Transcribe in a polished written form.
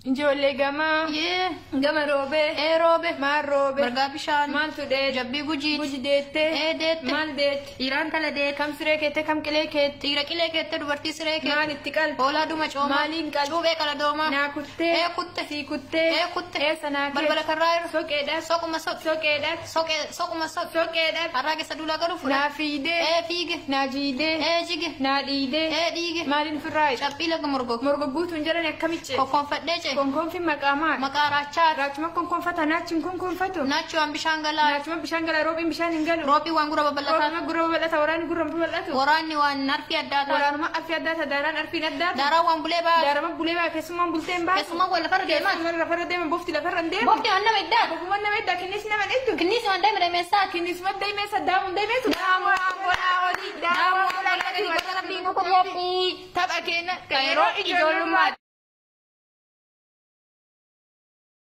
Ijoollee gamaa. Yee. Gama roobee. Ee roobe. Maal roobe? Margaa bishaan. Maaltu dheede? Jabbii gujiiti. Guji deettee. Ee deette. Maal deette? Dhiiraan tala deette. Kam siree keette? Kam qilee keette? Dhiira qilee keette dubartii siree keette. Maal itti qalte? Hoolaa duma coomaa. Maaliin qalte? Cuuphee qala doomaa. Naa kuttee. Ee kutte. Sii kuttee. Ee kutte. Eessa naa keette? Balbala karraa irra. Soqeedhaaf. Soquma soqe. Soqeedhaaf. Soqee soquma soqe. Soqeedhaaf. Harraa keessa duulaa galuu fudhate. Naa fiidee. Ee fiige. Naa jiidee. Ee jige. Naa dhiidee. Ee dhiige. Maaliin ofirraa hidha? Cabbii laga morgogu. Morgogguutuun jedhan akkamitti? Kokkoonfadhee ce'e. Konkoonfin maqaa maali? Maqaa raachaa. Raachuma konkoonfata naachi konkoonfatu. Naachi waan bishaan galaa. Naachuma bishaan gala roobiin bishaan hin galu. Roobii waan gurra babal'ataa. Roobima gurra babal'ata waraanni gurra babal'atu. Waraanni waan arfii addaa taate. Waraanuma arfii addaa ta'a daaraan arfiin addaa ta'a. Daaraan waan bulee baatu. Daarama bulee baa keessumaan bulteen baatu. Keessumaan waan lafarra deemaa. Keessumaan lafarra deema bofti lafarra hin deemu. Bofti waan nama iddaa. Bofumaan nama iddaa kinnis nama hin iddu. Kinniisi waan daa'ima dameessaa. Kinnisuma daa'imeessa daamuun daa'imeessu. Daamu waan godhaa olii. Daamu waan godhaa gadi. Gosa rabbii nu kubbaa. Tapha keenya kan yeroo ijoollummaati.